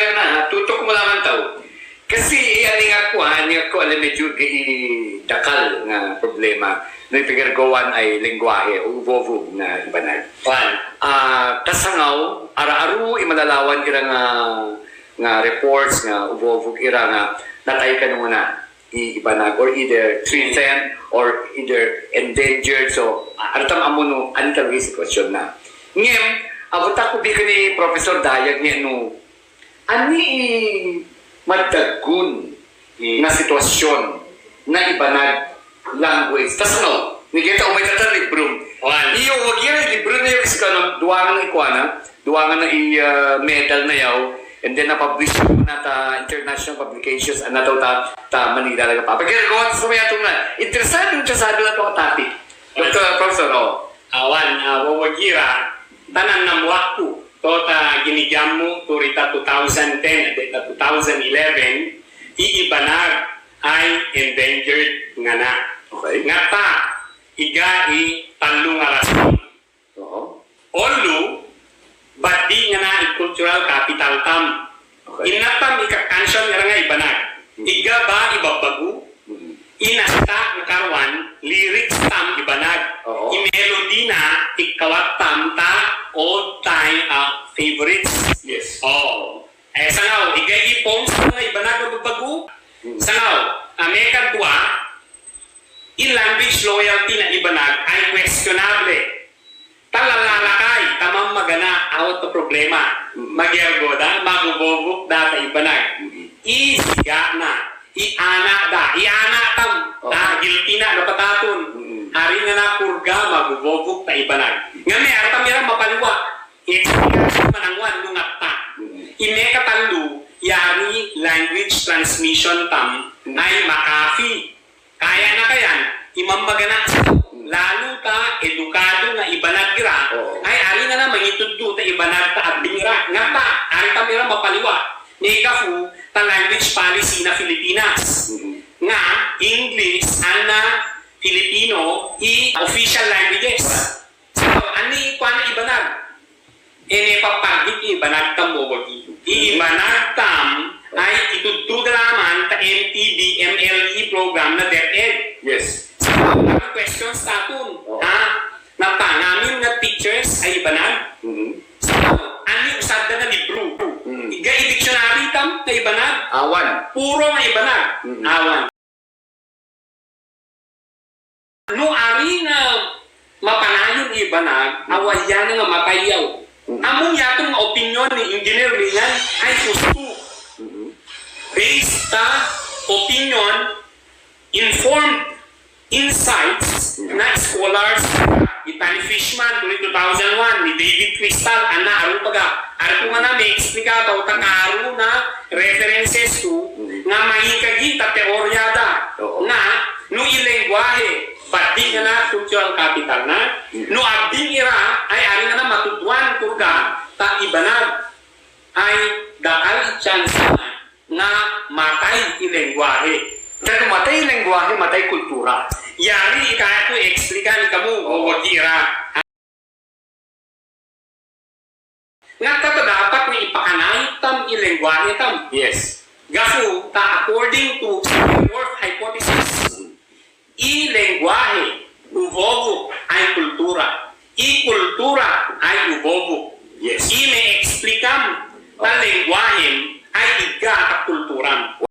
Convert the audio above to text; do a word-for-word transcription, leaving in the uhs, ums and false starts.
Kana, ha, tutuko mo laman taw. Kasi i aninga ko, ha, aninga ko ala medyo ga i dakal nga problema no i pagkergowan a lengguwahe o ubobog na ibanag. Wan. Ah, ta sangaw, aru-aru i malalawan ira nga, nga reports nga ubobog ira nga natay kano nga na i ibanag, or either threatened or either endangered. So, a-, aram tamu no, anita lugi sitwasyon na. Ngem, abuta ko bi kani Professor Dayag ngeni no, ani i madagun na sitwasyon na ibanag language. Ta sangaw, ni geta o mai tata libro. Wan. Iyo, wagi ira i libro na yaw, iskano, duwangan i kuwana. Duwangan i, ah, medal na yaw, and then na-publish na ta international publications, ana taw ta, ta Manila laga pa. Pagkergowan so miyatong na, interesante, interesante na to a topic. Doktor, Professor, o. Awan, ah, wawagi ira, ta nanamuak ku, to ta ginigiyam mu, turi ta two thousand ten, de ta two thousand eleven, i ibanag a endangered nga na. Okay. Nga ta, iga i talung a rason. Oo. Olo, badi nga na i cultural capital tamu. Okay. Inatan mi i kakansiyon ira nga ibanag. Mm. Iga ba i babago, mm, i nasta nga karuwan, lyrics tamu ibanag. Oo. I melody na i kawat tamu ta old time, ah, favorites. Yes. O. Eh, sangaw, iga i poems nga ibanag a babago. Mm. Sangaw, ah, mekadwa, i language loyalty na ibanag a questionable. Ta lalalakay, ta mamagana, awat a problema. Mm. Magergo da, magubobok da ta ibanag. Mm. I siga na, i ana da, i ana tamu, oo, ta gilti na, dapat atun. Mm. Ari nga na kurga, magubobok ta ibanag. Nga me, aram tamu ira mapaliwa. I eksplikasyon manang wan, nung a ta. Mm. I mekatalo, yari language transmission tamu, mm, a makafi. Kaya na kayan, i mamagana, lalu ta edukado nga ibanag ira, oo, a ari nga na mangitudto ta ibanag ta agbing ira, nga ta, aram tamu ira mapaliwa. Ni gafu, ta language policy na Filipinas. Mm-hmm. Nga, English, ana Filipino, i official languages. So, ani kuwana ibanag? Ene papagit i ibanag tamu wawagi. I ibanag tamu a itudto da laman ta M T B M L E program na DepEd. Yes. So, ago questions ta atun. Oo. Ha? Na ta, ngamin nga teachers a ibanag. Mm-hmm. So, ani usad da nga libro? Mm. Iga i dictionary tamu nga ibanag? Awan. Puro nga ibanag? Mm-hmm. Awan. No ari nga mapanayon i ibanag, a waya na nga matay yaw. Mm. Among yatu nga opinyon ni Engineer Lingan, ay husto. Mm-hmm. Based ta opinion, informed insights, mm, na scholars, Itani Fishman, tuli two thousand one, ni David Crystal, ana aru paga. Aru ko nga na me-explica taw ta karu na references tu, mm, nga mai kagi ta teorya da. Oo. Nga, no i lengguwahe, badi nga na cultural capital na, mm, no agbing ira, ay ari nga na matuduan kurga, ta ibanag, ay dakal i chance na nga matay i lengguwahe. Kaya matay i lengguwahe, matay kultura. Yari i kaya ko explica ni kamu, oo, wawagi ira. Nga ta dapat nga ipakanai tamu i lengguwahe tamu. Yes. Gafu ta according to Sapir-Whorf hypothesis. I lengguwahe ubobok a kultura. I kultura a ubobok. Yes. I me-explica mu ta lengguwahe a iga ta kultura mu.